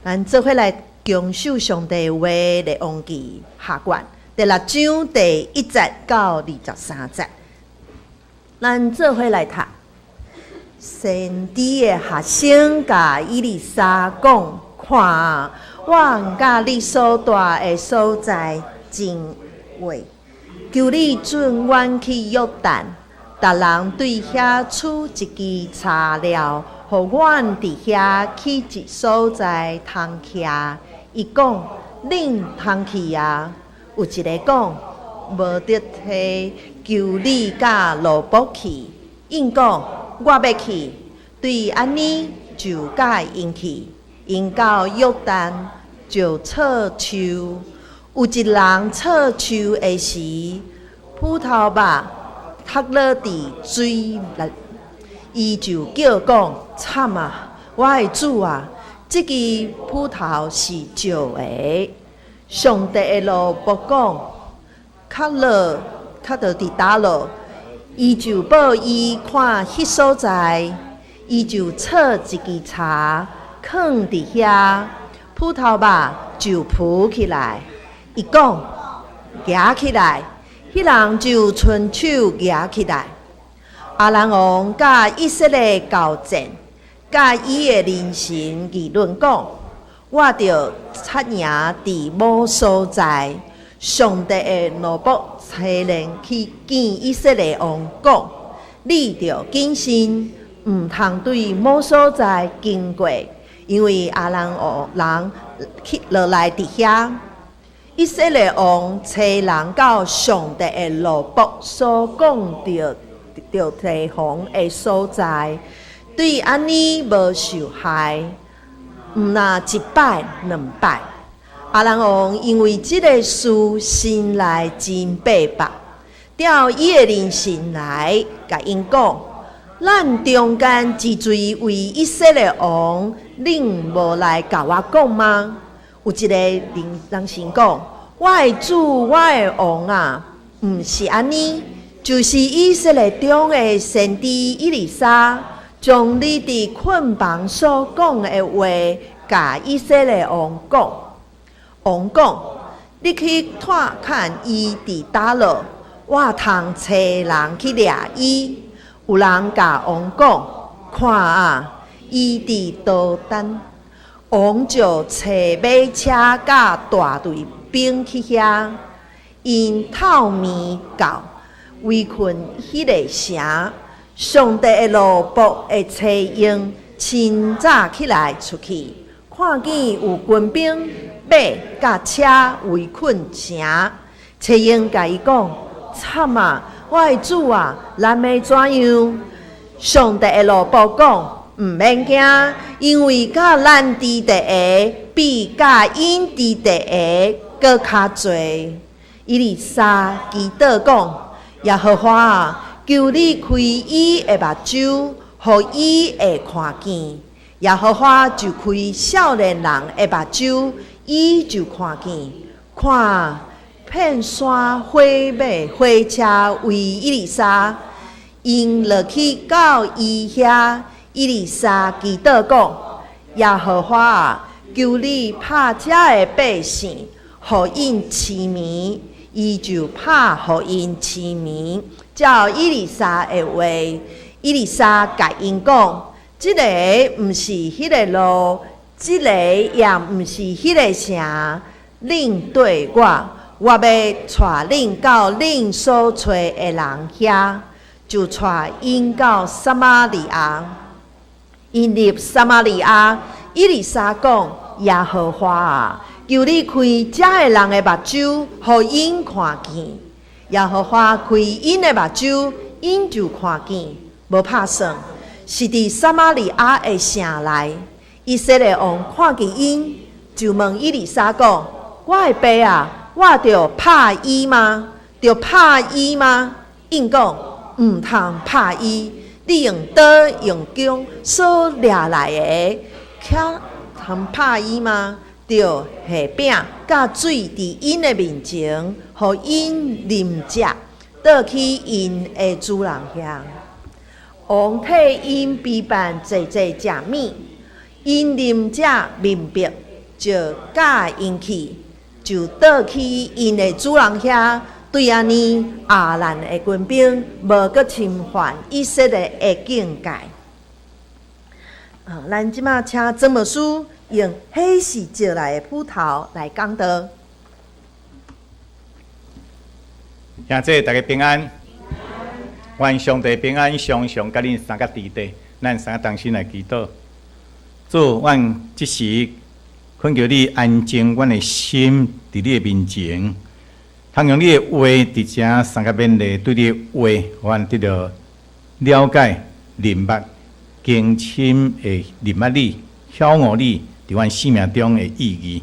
咱做伙來共守上帝話，列王紀下卷第六章第一節到23節。咱做伙來讀。先知的學生共以利沙講：看啊，我佮你所蹛的所在真遠，求你准阮去約旦，逐人對遐取一支柴料，予阮佇遐起一所在通徛。伊講：恁通去啊。有一個講：無得提，求你佮奴僕去。𪜶講：我欲去。對按呢，就佮𪜶去。𪜶到約旦，就鑿樹。有一人鑿樹的時，斧頭肉摔落佇水內，伊就叫講：慘啊！我的主啊！這支斧頭是石的。上帝的奴僕講：跤落，跤著佇佗落？伊就報伊看彼所在，伊就鑿一支柴，囥佇遐，斧頭肉就浮起來。伊講：舉起來，彼人就伸手舉起來。亞蘭王佮以色列交戰，佮伊的人臣議論講：我著紮營佇某所在。上帝的奴僕差人去見以色列王，講：你著謹慎，毋通對某所在經過，因為亞蘭王人去落來佇遐。以色列王差人到上帝的奴僕所講著著提防的所在，對按呢無受害，毋若一擺兩擺。亞蘭王因為這个事心內真迫縛，調伊的人臣來，共𪜶講：咱中間之罪為以色列王，恁無來共我講嗎？有一个人人臣講：我的主，我的王啊，毋是按呢，就是以色列中的先知以利沙，將你佇睏房所講的話，共以色列王講。王講：你去探看伊佇佗落，我通差人去掠伊。有人共王講：看啊，伊佇多但。王就差馬車佮大隊兵去遐，𪜶透暝到圍困彼个城。上帝的奴僕的差役清早起來出去，看見有軍兵、馬佮車圍困城。差役共伊講：慘啊！我的主啊，咱欲怎樣？上帝的奴僕講：毋免驚，因為佮咱佇地的比佮𪜶佇地的閣較濟。以利沙祈禱講：耶和華啊，求你開伊的目睭，予伊會看見。耶和華就開少年人的目睭，伊就看見，看遍山火馬火車圍以利沙，𪜶落去到伊遐。以利沙祈禱講：耶和華啊，求你拍遮的百姓，予𪜶癡迷。伊就拍予𪜶癡迷。照以利沙的話，以利沙共𪜶講：這个毋是彼个路，這个也毋是彼个城。恁綴我，我欲帶恁到恁所揣的人遐，就帶𪜶到撒瑪利亞。𪜶入撒瑪利亞，以利沙講：耶和華啊，求你開遮的人的目睭，予𪜶看見。耶和華開𪜶的目睭，𪜶就看見，無拍算，是佇撒瑪利亞的城內。以色列王看見𪜶，就問以利沙講：我的爸啊，我著拍伊嗎？著拍伊嗎？𪜶講：毋通拍伊。你用刀用弓所掠來的，較通拍伊嗎？著下餅佮水佇𪜶的面前，予𪜶啉食，倒去𪜶的主人遐。王替𪜶備辦濟濟食物，𪜶啉食明白。就佮𪜶去，就倒去𪜶的主人遐。對按呢，亞蘭的軍兵無閣侵犯以色列的境界。啊，咱這馬請曾牧師用彼是石來的斧頭來講道。兄弟大家平安，願上帝平安，常常佮恁三个佇底，咱三个同心來祈禱。主，阮這時懇求你安靜阮的心，佇你的面前，通用你的話佇遮相佮勉勵，對你的話，予阮得著了解、明白、更深的認捌你、曉悟你佇阮生命中的意義。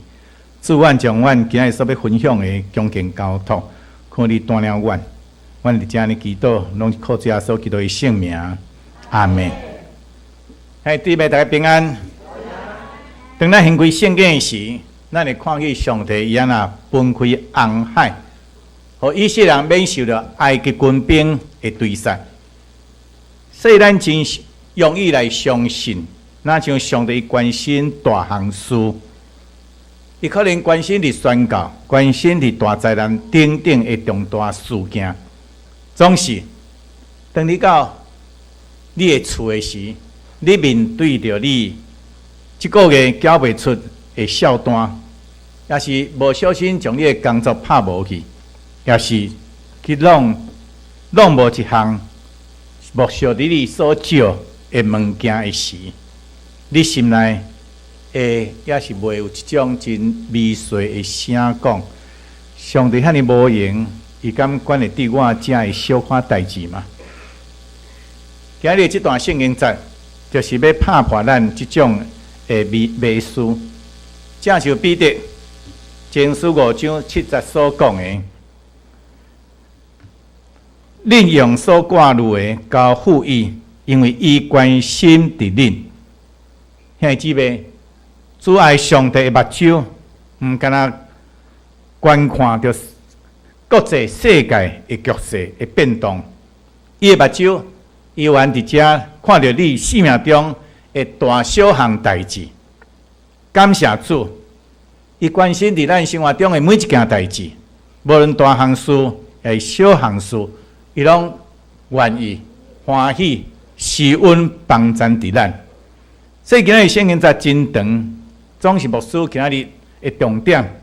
主，阮將阮今日所欲分享的恭敬交託，看你帶領阮，阮佇遮呢祈禱，攏是靠主耶穌基督的聖名，阿們。兄弟姊妹大家平安。當咱翻開聖經的時，咱會看見上帝伊按怎分開紅海，予以色列人免受著埃及軍兵的追殺。所以咱真容易來相信，若像上帝關心大項事，伊可能關心佇宣教，關心佇大災難等等的重大事件。總是當你到你的厝的時，你面對著你這個月繳袂出的數單，抑是無小心將你的工作拍無去，抑是去弄弄無一項牧師佇你所借的物件的時，你心內會抑是袂有一種真微細的聲講：上帝遐爾無閒，伊敢管會著我遮的小可代誌嗎？今日這段聖經節，就是欲拍破咱這種的迷思。正像彼得前書5章7節所講的，恁用所掛慮的交付伊，因為伊關心著恁。兄弟姊妹，主愛上帝的目睭，毋干焦觀看著國際世界的局勢的變動，伊的目睭，伊猶原佇遮看著你生命中的大小項代誌。感謝主，伊關心佇咱生活中的每一件代誌，無論大項事抑是小項事，伊攏願意歡喜施恩幫贊佇咱。所以今日聖經節真長，總是牧師今日的重點，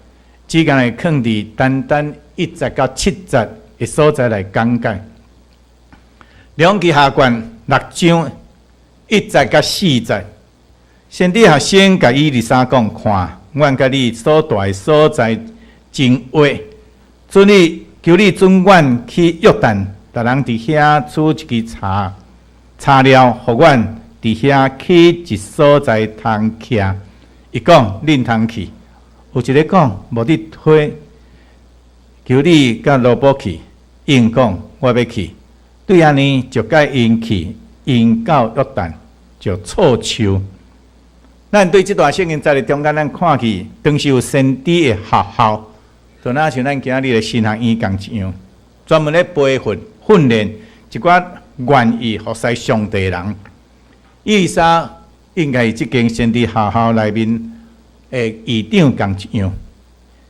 只干焦囥佇單單1節到7節的所在來講解。列王紀下卷6章1節到4節，先知學生共以利沙講：看，阮佮你所蹛的所在真狹，准你求你准阮去約旦，逐人佇遐取一支柴，柴料，予阮佇遐起一所在通徛。伊講：恁通去。有一个講：無得推，求你佮奴僕去。𪜶講：我欲去。對按呢，就佮𪜶去，𪜶到約旦就措樹。咱對這段聖經節的中間，咱看見當時有先知的學校，就若像咱今日的神學院仝一樣，專門咧培訓訓練一寡願意服侍上帝的人。以利沙應該是這間先知學校內面的院長仝一樣，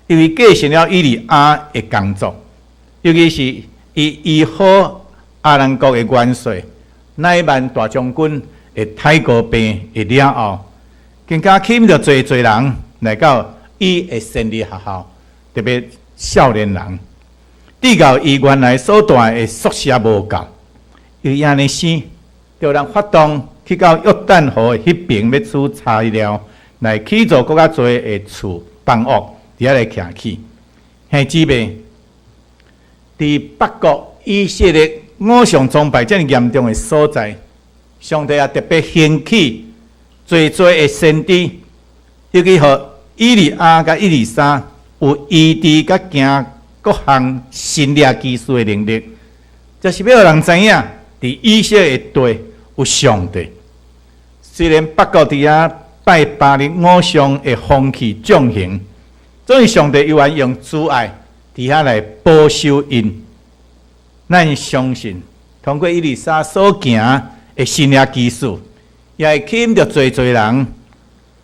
因為繼承了以利亞的工作，尤其是伊醫好亞蘭國的元帥乃縵大將軍的泰國病的了後，更加吸引著濟濟人來到伊的先知學校，特別少年人。直到伊原來所蹛的宿舍無夠，伊按呢生，著人發動去到約旦河的彼爿欲取柴料來起造閣較濟的厝房屋，佇遐來徛起。兄姊妹，佇北國以色列偶像崇拜遮爾嚴重的所在，上帝也特別興起濟濟的先知，尤其予以利亞佮以利沙有醫治佮行各項神蹟奇事的能力，就是欲予人知影，佇以色列的地有上帝。雖然北國佇遐拜巴力偶像的風氣盛行，總是上帝猶原用慈愛佇遐來保守𪜶。咱相信，通過以利沙所行的神蹟奇事，也會吸引著濟濟人，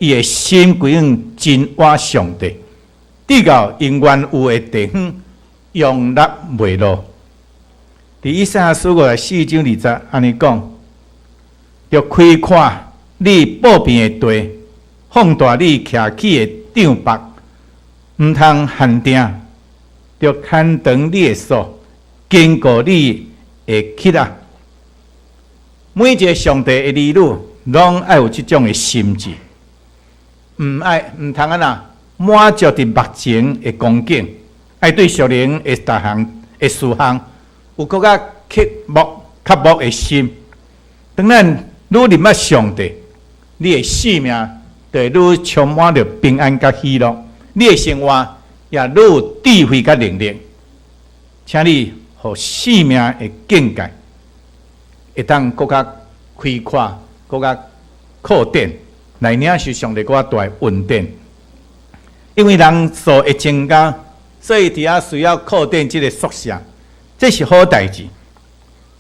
伊的心規向真倚上帝，直到𪜶原有的地方容納袂落。佇以賽亞書54章2節按呢講：著開闊你布遍的地，放大你徛起的帳幕，毋通限定，著牽長你的索，堅固你的橛仔。每一个上帝的兒女，攏愛有這種的心志，毋愛毋通按怎滿足佇目前的光景，愛對屬靈的逐項的事項有閣較渴慕、渴慕的心。當咱愈認捌上帝，你的生命就會愈充滿著平安佮喜樂，你的生活也愈有智慧佮能力。請你予生命的境界會當閣較開闊、閣較擴展，來領受上帝閣較大的恩典。因為人數會增加，所以佇遐需要擴展這个宿舍，這是好代誌。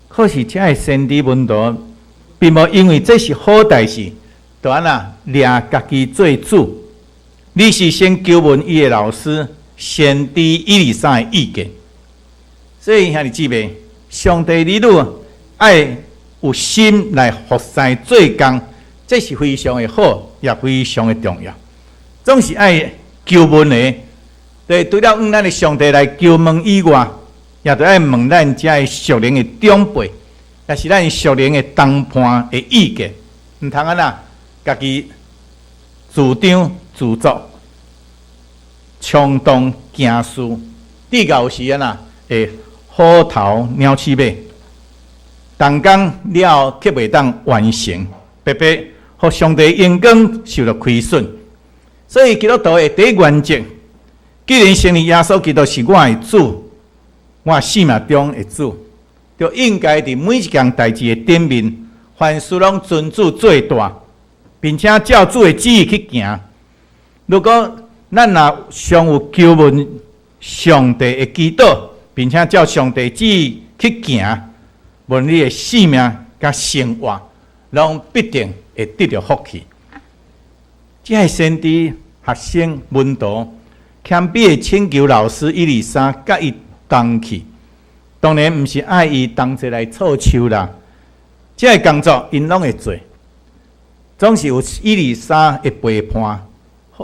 可是，遮个先知門徒並無因為這是好代誌，就按怎掠家己做主。你是先求問伊的老師先知以利沙的意見。所以兄弟姊妹，上帝兒女愛有心來服侍做工，這是非常的好，也非常的重要。總是愛求問的，對，除了向咱的上帝來求問以外，也著愛問咱遮的屬靈的長輩，也是咱屬靈的同伴的意見，毋通按怎家己主張自作，衝動行事，直到有時按怎會虎頭鳥鼠尾，動工了後卻袂當完成，白白予上帝榮光受著虧損。所以基督徒的第一原則，既然承認耶穌基督是我的主，我生命中的主，就應該佇每一件代誌的頂面，凡事攏尊主最大，並且照主的旨意去行。如果咱若常有求問上帝的祈禱，並且照上帝旨意去行，無論你的生命佮生活，攏必定會得著福氣。這个先知學生門徒謙卑的請求老師以利沙佮伊同去，當然毋是愛伊同齊來措手啦。這个工作𪜶攏會做，總是有以利沙的陪伴，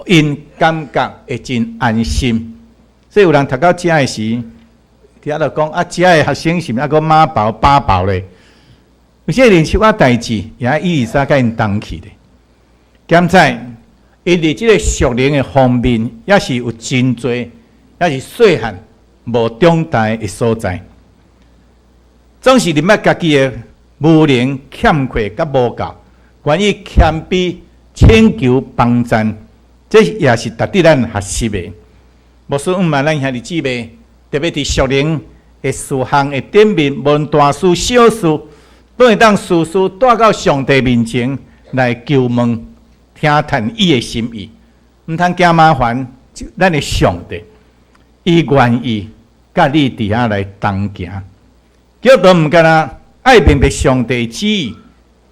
予𪜶感覺會真安心。所以有人讀到遮的時，佇遐就講啊，遮的學生是毋是猶閣媽寶爸寶咧？有些連小可代誌也愛以利沙佮𪜶同去咧。兼且，𪜶佇這个屬靈的方面，也是有真濟，也是細漢無長大的所在，總是認捌家己的無能、欠缺佮無夠，願意謙卑請求幫贊，這也是值得咱學習的。牧師毋瞞咱兄弟姊妹，特別佇屬靈的事項的頂面，無論大事小事，都會當事事帶到上帝面前來求問，聽探伊的心意，毋通驚麻煩。咱的上帝，伊願意佮你佇遐來同行。基督徒毋干焦愛明白上帝旨意，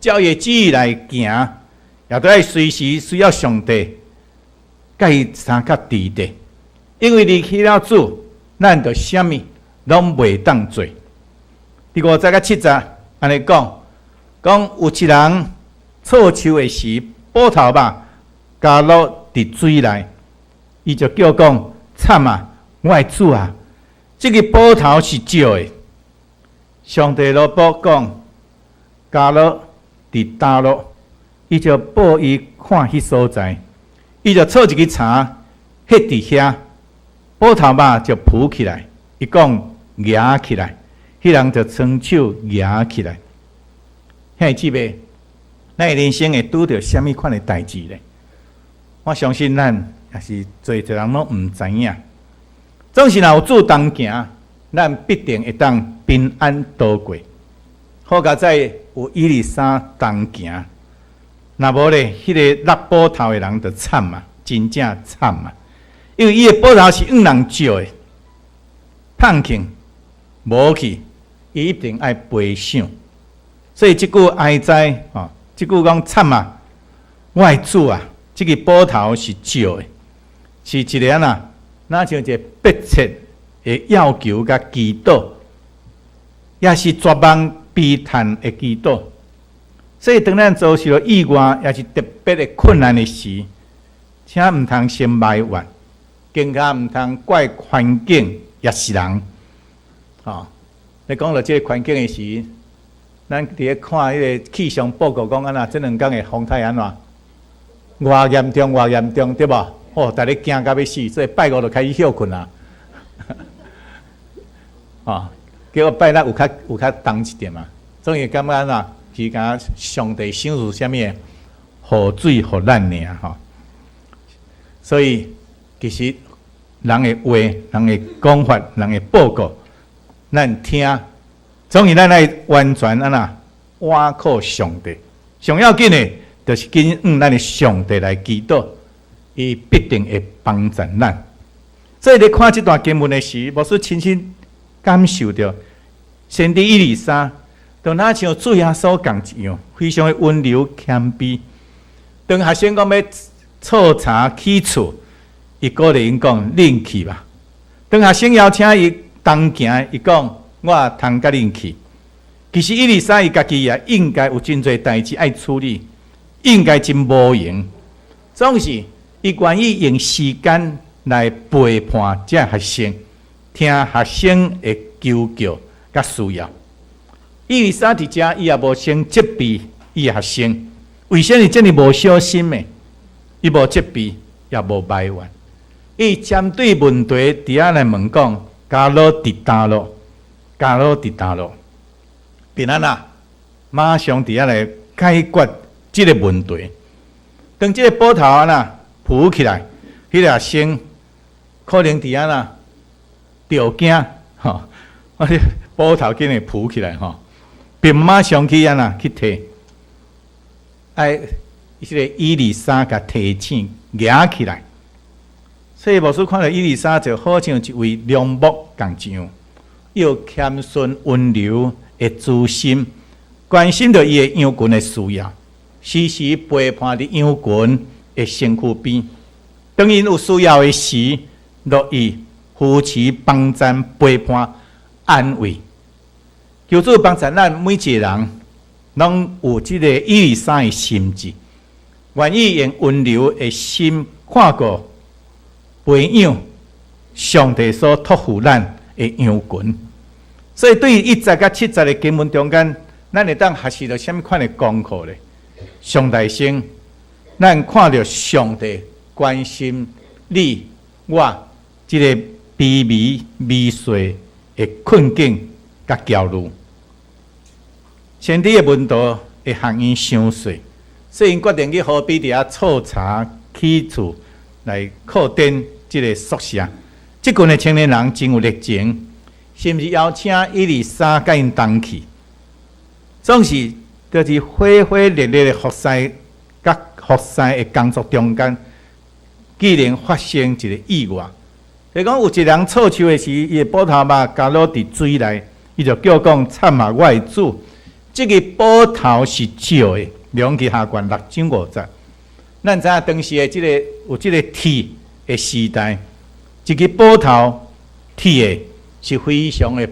照伊的旨意來行，也都愛隨時需要上帝佮伊相佮佇咧。因為離棄了主，咱就啥物攏袂當做。第五節佮七節按呢講，講有一人措手的時，斧頭肉加落佇水內，伊就叫講：慘啊！我的主啊！這个斧頭是石的。上帝奴僕講：加落佇佗落，伊就報伊看彼所在，伊就措一支柴，彼佇遐，斧頭肉就浮起來。伊講夯起來，彼人就伸手夯起來。兄弟姊妹，咱人生會拄著啥物款的代誌咧？我相信咱也是濟濟人攏毋知影。總是若有主同行，咱必定會當平安度過。好佳哉有以利沙同行，若無咧，彼个落斧頭的人就慘啊，真正慘啊！因為伊的斧頭是向人借的，碰去無去，伊一定愛賠償。所以這句哀哉，吼，這句講慘啊！我的主啊，這个斧頭是借的，是一个按怎，若像一个迫切的要求佮祈禱，也是絕望悲嘆的祈禱。所以當咱遭受著意外，抑是特別的困難的時，請毋通先埋怨，更加毋通怪環境，抑是人。吼，你講到這个環境的時，咱佇咧看彼个氣象報告講按怎，這兩工的風颱按怎？偌嚴重，偌嚴重，對無？哦，逐家驚甲欲死，所以拜五就開始歇睏啊。哦，結果拜六有較重一點啊，總會感覺按怎？其實敢若上帝賞賜啥物雨水予咱爾吼。所以其實人的話、人的講法、人的報告，咱聽，總是咱愛完全按怎倚靠上帝。上要緊的，就是緊向咱的上帝來祈禱，伊必定會幫助咱。所以你看這段經文的時，牧師親身感受著先知以利沙，就若像主耶穌仝一樣，非常的溫柔謙卑。當學生講欲剉柴起厝，伊鼓勵𪜶講：恁去吧。當學生邀請伊同行，伊講：我通佮恁去。其實以利沙伊家己也應該有真濟代誌愛處理，應該真無閒。總是伊願意用時間來陪伴這學生，聽學生的求叫佮需要。以利沙佇遮，伊也無先責備伊的學生，為啥物這爾無小心的？伊無責備，也無埋怨。伊針對問題佇遐來問講：迦老佇佗落？迦老佇佗落？變按怎？馬上佇遐來解決這个問題。當這个斧頭按怎浮起來，彼个學生可能佇遐啦，著驚吼，我這斧頭竟然浮起來吼，並馬上去按怎去提，愛彼个以利沙共提醒舉起來。所以牧師看著以利沙就好像一位良牧仝一樣，有謙遜溫柔的慈心，關心著伊的羊群的需要，時時陪伴佇羊群的身軀邊。當𪜶有需要的時，樂意扶持、幫贊、陪伴、安慰。求主幫助咱每一個人，攏有這个以利沙的心志，願意用溫柔的心看顧、培養上帝所託付咱的羊群。所以對一節佮七節的經文中間，咱會當學習著啥物款的功課咧？上大先，咱看著上帝關心你我這个卑微微細的困境佮焦慮。先知的門徒的學院傷細，所以𪜶決定去河邊佇遐剉柴起厝來擴展這个宿舍。這群的青年人真有熱情，甚至邀請以利沙佮𪜶同去。總是就是火火熱熱的服侍佮服侍的工作中間，竟然發生一个意外。就講有一人剉樹的時，伊的斧頭肉交落佇水內，伊就叫講：慘啊，我的主！這个斧頭是借的，列王紀下卷六章五節。咱知影當時的這个有這个鐵的時代，一个斧頭鐵的是非常的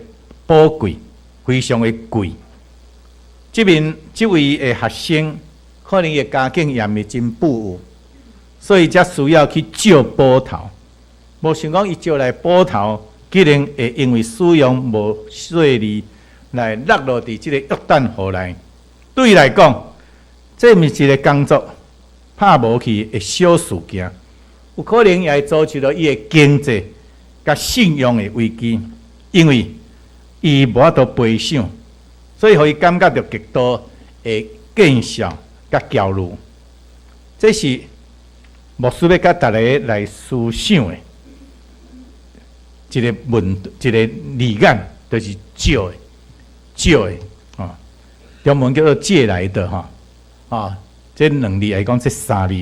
寶貴，非常的貴。這邊這位的學生，可能伊的家境也毋是真富有，所以才需要去借斧頭。無想講伊借來斧頭，竟然會因為使用無細膩來落落佇這个約旦河內。對伊來講，這毋是一个工作拍無去的小事件，有可能也會造成著伊的經濟佮信用的危機，因為伊無法度賠償，所以予伊感覺著極度的見笑佮焦慮。這是牧師欲佮大家來思想的一个問，一个字眼，就是借的，借的，哦，中文叫做借來的，吼，啊，這兩字來講，這三字，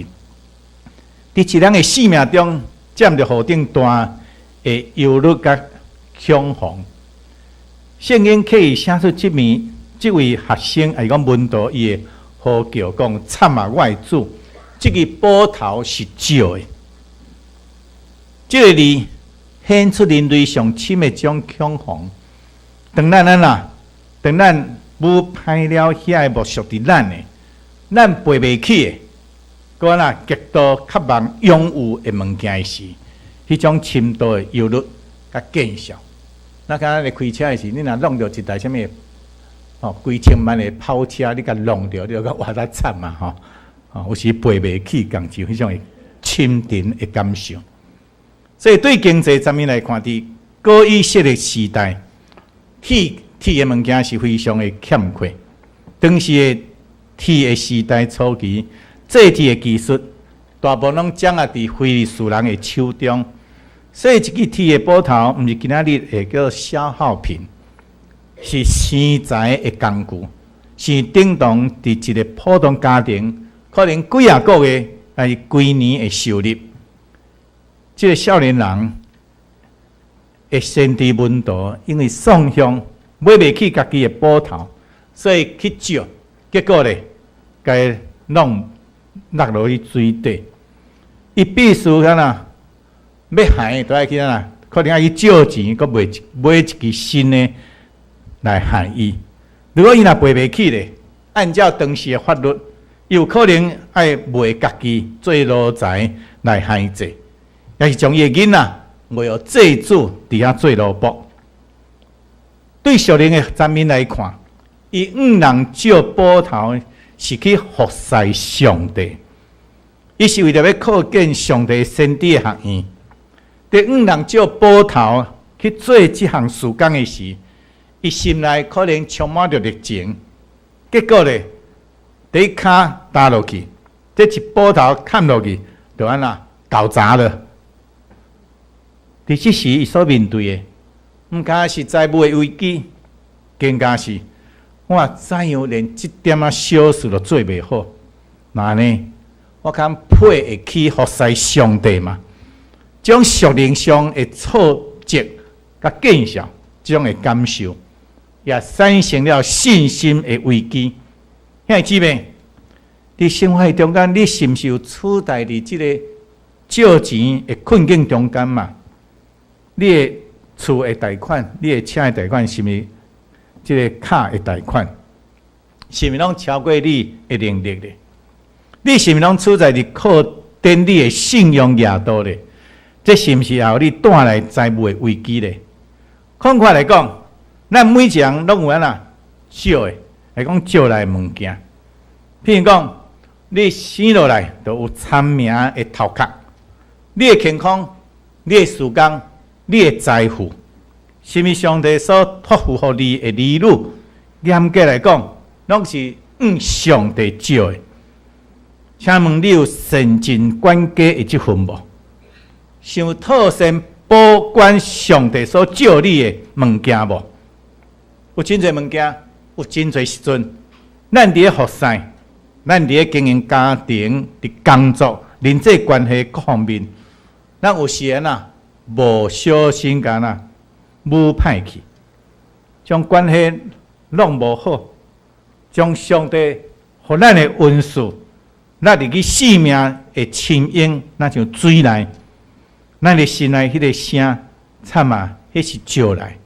佇一人的生命中佔著何等大的憂慮佮恐慌。聖經刻意寫出這面，這位學生，抑是講門徒，伊的呼叫講：慘啊，我的主！這个斧頭是借的。這个字顯出人類上深的一種恐慌。當咱按怎，當咱舞歹了遐个無屬佇咱的，咱背袂起的，閣按怎極度渴望擁有的物件的時，彼種深度的憂慮佮見笑。咱敢若咧開車的時，你若弄著一台啥物吼幾千萬的跑車，你共弄著，你就閣活得慘嘛吼！吼，有時背袂起，仝就彼種的深沉的感受。所以對經濟層面來看，佇古以色列時代，鐵鐵的物件是非常的欠缺。當時的鐵的時代初期，製鐵的技術大部分攏掌握佇非利士人的手中。所以一支鐵的斧頭，毋是今仔日會叫消耗品，是生財的工具，是等同佇一個普通家庭可能幾仔個月，抑是規年的收入。這个少年人的先知門徒，因為喪向買袂起家己的斧頭，所以去借，結果咧，共伊弄落落去水底。伊必須按怎欲還，都愛去按怎，可能愛去借錢，閣買一支新的來還伊。如果伊若賠袂起咧，按照當時的法律，有可能愛賣家己做奴才來還債，抑是將伊的囡仔賣予債主佇遐做奴僕。對屬靈的層面來看，伊向人借斧頭是去服侍上帝，伊是為著欲擴建上帝先知的學院。佇向人借斧頭去做這項事工的時，伊心內可能充滿著熱情，結果咧，佇伊跤踏落去，這一斧頭砍落去，就按怎搞砸了。佇這時，伊所面對的，毋但是財務的危機，更加是我怎樣連這點仔小事都做袂好，那按呢，我敢配會起服侍上帝嗎？這種屬靈上的挫折佮見笑，這種的感受，也產生了信心的危機。兄弟姊妹，佇生活中間，你是毋是有處在佇這个借錢的困境中間嘛？你的厝的貸款，你的車的貸款，是毋是這个卡的貸款？是毋是攏超過你的能力咧？你是毋是攏處在佇靠頂你的信用額度咧？這是毋是也予你帶來財務的危機咧？寬闊來講，咱每一個人攏有按怎借的，來講借來的物件。譬如講，你生落來就有參名的頭殼，你的健康、你的時間、你的財富，是毋是上帝所託付予你的兒女？嚴格來講，攏是向上帝借的。請問你有善盡管家的這份無？想妥善保管上帝所借你的物件無？有真濟物件，有真濟時陣，咱佇咧服侍，咱佇咧經營家庭、佇工作、人際關係各方面，咱有時按怎無小心共按怎舞歹去，將關係弄無好，將上帝予咱的恩賜，納入去生命的深淵，若像水內。咱的心內彼个聲，慘啊！彼是借來，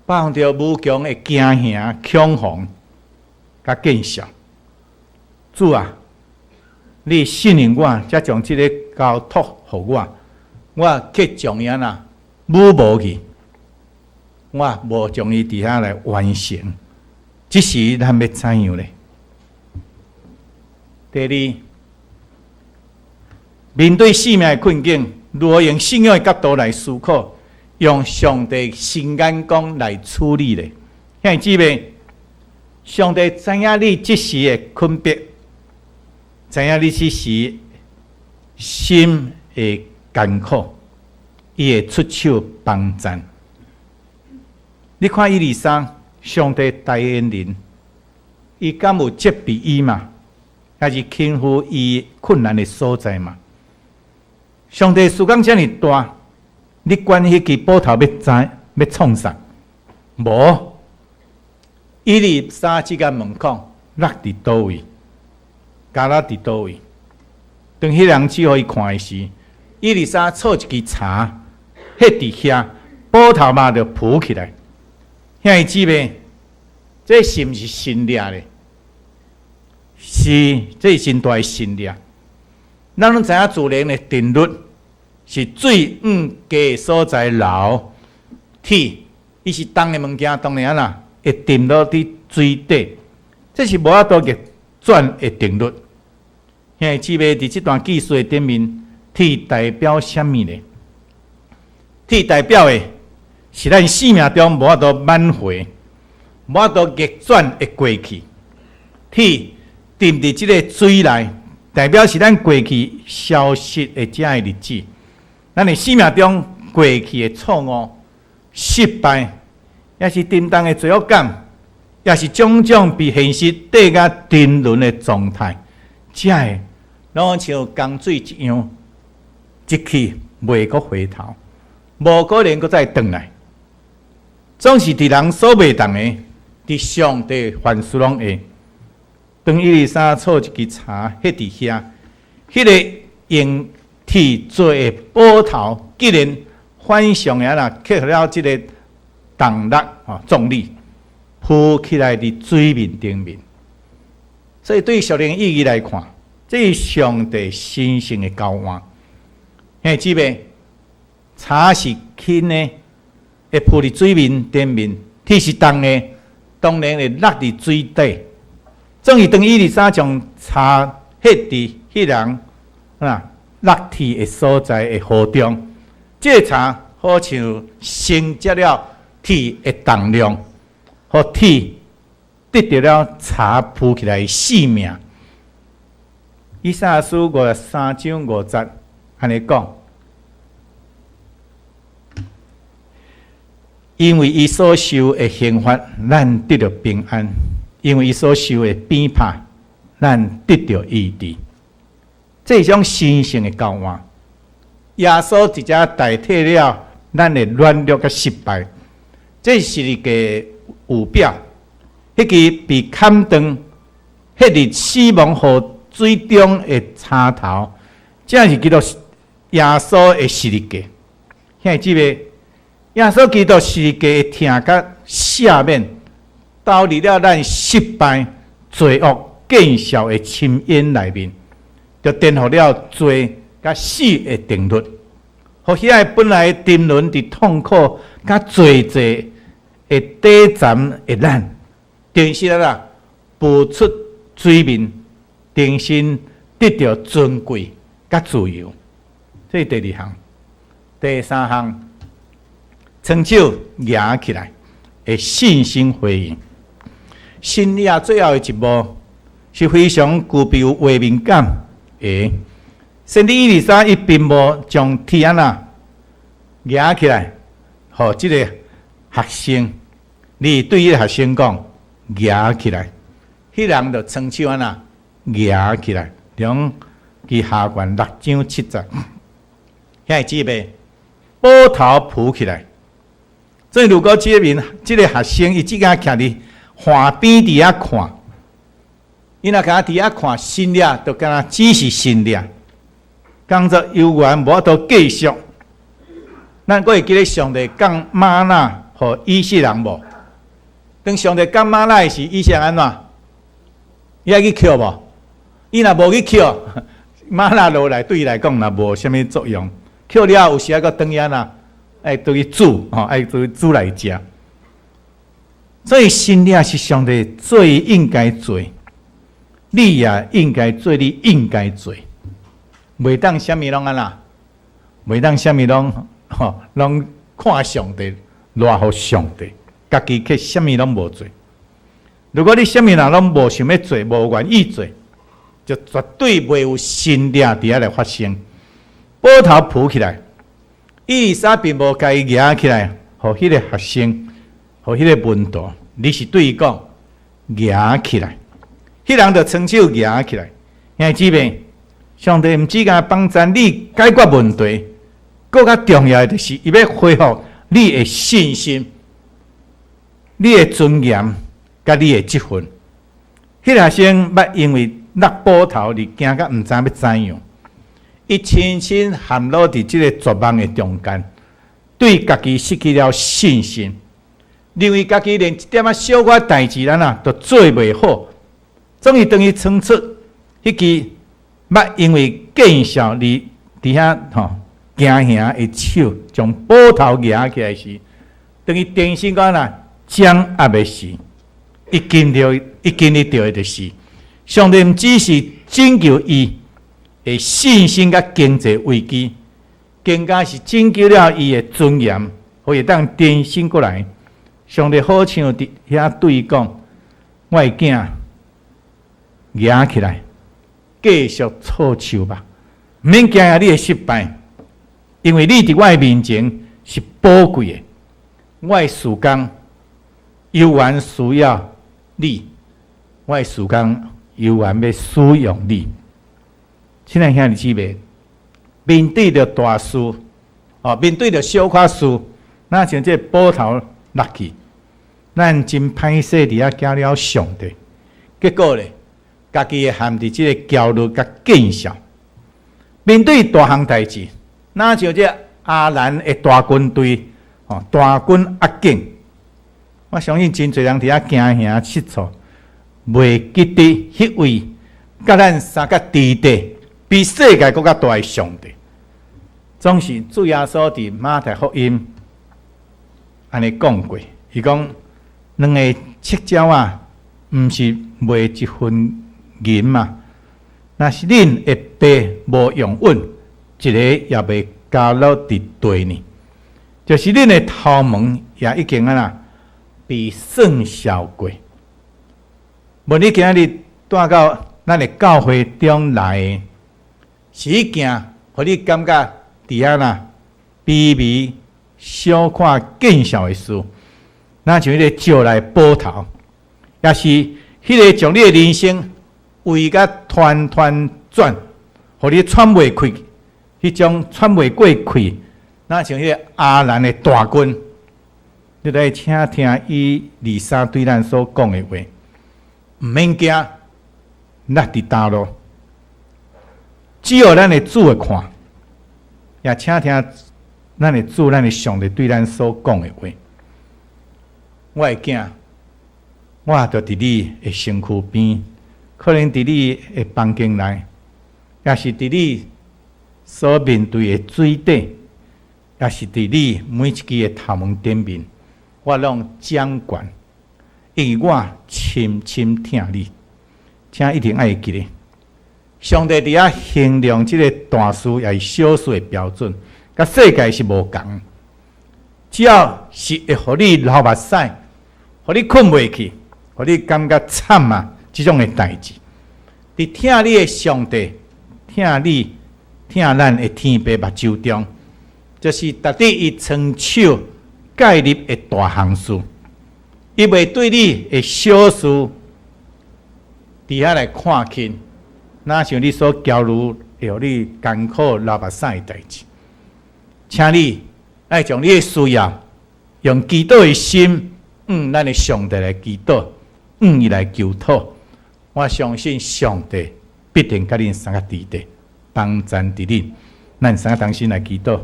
包含著無窮的驚嚇、恐慌、佮見笑。主啊，你信任我，才將這个交託予我，我卻將伊按怎舞無去，我無將伊佇遐來完成。這時咱欲怎樣咧？第二，面對生命的困境，如何用信仰的角度來思考，用上帝新眼光來處理咧？兄弟姊妹，上帝知影你這時的困迫，知影你這時心的艱苦，伊會出手幫贊。你看以利沙，上帝代言人，伊敢有責備伊嘛？抑是輕忽伊困難的所在嘛？上帝事工遮爾大，你管彼支斧頭欲怎欲創啥？無，以利沙這個問講，落佇佗位？迦勒佇佗位？當彼人指予伊看的時，以利沙措一支柴，彼佇遐，斧頭嘛就浮起來。兄弟姊妹，這是毋是神蹟咧？是，這是真大的神蹟。咱攏知影自然的定律是水往低所在流，鐵伊是重的物件，當然按怎會沉落佇水底，這是無法度逆轉的定律。兄弟姊妹，佇這段記事的頂面，鐵代表啥物呢？鐵代表的是咱生命中無法度挽回、無法度逆轉的過去。鐵沉佇這个水內，代表是咱過去消失的這个日子。咱的生命中過去的錯誤、失敗，抑是沉重的罪惡感，抑是種種被現實綴甲沉淪的狀態，這个攏像江水一樣，一去袂閣回頭，無可能閣再轉來。總是佇人所袂當的，佇上帝凡事攏會。當以利沙措一支柴彼佇遐，彼个用鐵做的斧頭，竟然反常的按怎克服了這个動力吼重力，浮起來佇水面頂面。所以對屬靈意義來看，這是上帝神聖的交換。兄弟姊妹，柴是輕的，會浮佇水面頂面；鐵是重的，當然會落佇水底。總是當以利沙將柴彼佇彼人啊落鐵的所在的河中，這个柴好像承接了鐵的重量，予鐵得著了柴浮起來的性命。以賽亞書53章5節按呢講，因為伊所受的刑罰，咱得著平安；因為伊所受的鞭拍，咱得著醫治。這是一種神聖的交換。耶穌直接代替了咱的軟弱佮失敗。這是一個預表，彼支被砍斷、彼佇死亡河水中的柴頭，這是基督耶穌的十字架。兄弟姊妹，耶穌基督十字架的疼佮赦免，投入了咱失敗、罪惡、見笑的深淵內面，就顛覆了罪佮死的定律，予遐个本來沉淪佇痛苦佮罪債的底層的咱，重新啊浮出水面，重新得著尊貴佮自由。這是第二項。第三項，雙手舉起來的信心回應。神蹟最後的一幕是非常具備有畫面感的。先知以利沙伊並無將鐵按怎舉起來，予這个學生，你對彼个學生講舉起來，彼人就雙手按怎舉起來，兩記下卷6章7節，兄弟姊妹，斧頭浮起來。所以如果這個面這个學生伊這個徛佇岸邊佇遐看，伊若敢佇遐看神蹟，就敢若只是神蹟，工作猶原無法度繼續。咱閣會記得上帝降嗎哪予以色列人無？當上帝降嗎哪的時，以色列人按怎？伊愛去抾無？伊若無去抾，嗎哪落來對伊來講若無啥物作用。抾了後有時還閣轉去按怎？愛轉去煮吼，愛轉去煮來食。所以神蹟是上帝做應該做，你也應該做你應該做，袂當啥物攏按怎？袂當啥物攏吼，攏看上帝，賴予上帝，家己卻啥物攏無做。如果你啥物人攏無想欲做，無願意做，就絕對袂有神蹟佇遐來發生。斧頭浮起來，以利沙並無共伊舉起來，予彼个學生，予彼个門徒，而是對伊講舉起來，彼人就雙手舉起來。兄弟姊妹，上帝毋只敢幫助你解決問題，閣較重要的就是伊欲恢復你的信心、你的尊嚴、佮你的職分。彼个學生捌因為落斧頭而驚甲毋知欲怎樣。伊親身陷落佇這个絕望的中間，對家己失去了信心，認為家己連一點仔小可代誌咱啊都做袂好。終於當伊伸出彼支捌因為見笑而佇遐吼驚嚇的手，將斧頭舉起來時，當伊重新講啦掌握的時，伊經歷著的就是，上帝毋只是拯救伊的信心佮經濟危機，更加是拯救了伊的尊嚴，予伊會當重新過來。上帝好像佇遐對伊講：我的囝，舉起來，繼續措手吧，毋免驚訝你的失敗，因為你佇我的面前是寶貴的。我的事工猶原需要你，我的事工猶原欲使用你。親愛兄弟姊妹，面對著大事，哦，面對著小可事，若像這個斧頭落去，咱真歹勢佇遐驚了上帝，結果咧，家己會陷佇這個焦慮佮見笑。面對大項代誌，若像這亞蘭的大軍隊，哦，大軍壓境，我相信真濟人佇遐驚嚇失措，袂記得彼位佮咱相佮佇咧，比世界閣較大的上帝。總是主耶穌佇馬太福音按呢講過，伊講兩个赤鳥仔，毋是賣一分銀嗎？若是恁的爸無容忍，一个也袂交落佇地呢。就是恁的頭毛也已經按怎被算數過。無你今日帶到咱的教會中來，是一件予你感覺佇遐啦卑微、小看、見笑的事，若像彼个石來斧頭，抑是彼个將你的人生圍甲團團轉，予你喘袂氣，彼種喘袂過氣，若像彼个亞蘭的大軍，你來請聽以利沙對咱所講的話，毋免驚，咱佇倒落，只要咱的主會看，也請聽咱的主、咱的上帝對咱所講的話。我的囝，我就佇你的身軀邊，可能佇你的房間內，抑是佇你所面對的水底，抑是佇你每一支的頭毛頂面，我攏掌權，因為我深深疼你，請一定愛記得，上帝佇遐衡量這个大事抑是小事的標準，佮世界是無仝。只要是會予你流目屎，予你睏袂去，予你感覺慘啊！這種的代誌，佇疼你的上帝，疼你，疼咱的天父目睭中，就是值得伊伸手介入的大項事。伊袂對你的小事佇遐來看輕，若像你所焦慮會予你艱苦流目屎的代誌，請你愛將你的需要用祈禱的心，向咱的上帝來祈禱，向伊來求討。我相信上帝必定佮恁相佮佇咧，幫贊佇恁。咱三個同心來祈禱。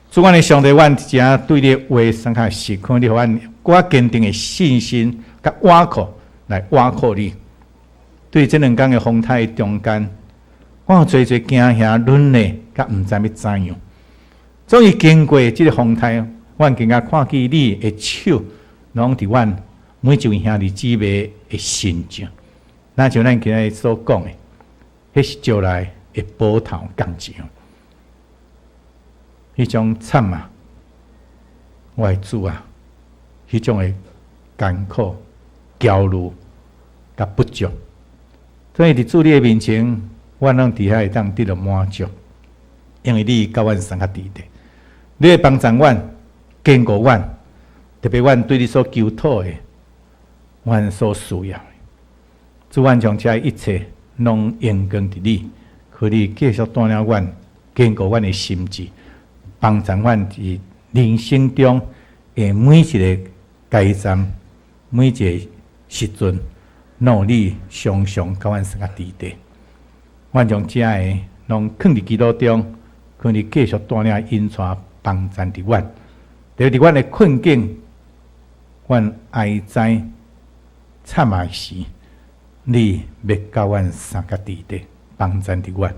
主，阮的上帝，阮真對你的話相較實看，你予阮閣較堅定的信心，佮倚靠來倚靠你。對這兩工的風颱中間，我有濟濟驚嚇、軟弱，佮毋知欲怎樣。終於經過這个風颱，阮更加看見你的手，攏佇阮每一位兄弟姊妹的身上。若像咱今日所講的，彼是石來的斧頭仝一樣，彼種慘啊！我的主啊，彼種的艱苦、焦慮、佮不足，所以佇主你的面前，阮攏佇遐會當得到滿足，因為你佮阮相佮佇咧，你會幫助阮、堅固阮，特別阮對你所求討的，阮所需要的。主，阮將這一切攏榮光佇你，予你繼續帶領阮，堅固阮的心志，幫助阮佇人生中的每一个階層、每一个時陣，攏有你常常佮阮相佮佇咧。阮將這个攏囥佇祈禱中，求你繼續帶領引帶幫贊佇阮。特別佇阮的困境，阮哀哉慘哀時，你欲佮阮相佮佇咧，幫贊佇阮。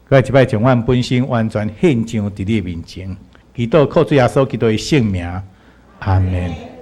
閣一擺將阮本身完全獻上佇你面前，祈禱靠主耶穌基督的聖名，阿門。